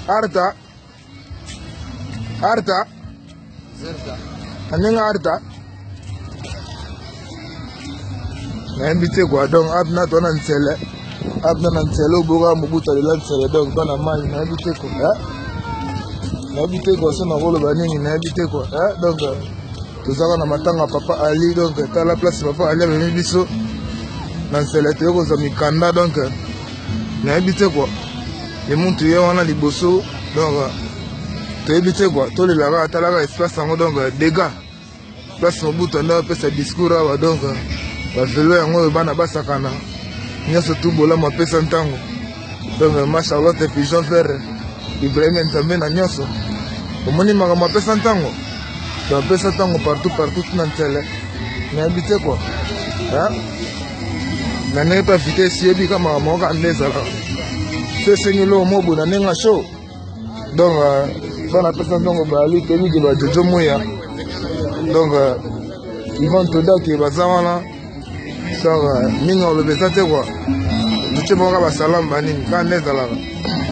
Arta Arta na ndenge Arta nayebi te kua donc abna to na nsele abna na nsele oboka mobutu alela nsele donc bana mai nayebi te kua eh? Nayebi te kua so nakoloba nini nayebi te kua eh? Donc tozaka na matanga papa Ali donc tala place papa Ali amemi biso na nsele toye kozwa mikanda donc nayebi te kua ye muntu ye wana liboso donc toyebi te kua tolelaka atalaka espace yango donc dégâts place Mobutu anda apesa discours awa donc bavelo yango oyo bana basakana nyonso tu bolamu apesa ntango donc ma Charlotte pigeon vert Ibrahim Nzambe na nyonso omoni makambo apesa ntango donc apesa ntango partout partout na nsele nayebi te kua na ndenge mpe vitesse yebi ka makambo moko kaka nde ezalaka so esengi eloko moko boye na ndenge ya show donc euh, bana pesa ntongo bayali toyebi ke bajojo muya donc euh, ivan todake baza wana donc euh, mingi oloba eza te kua totie bango kaka basalamu banini kaka nde ezalaka.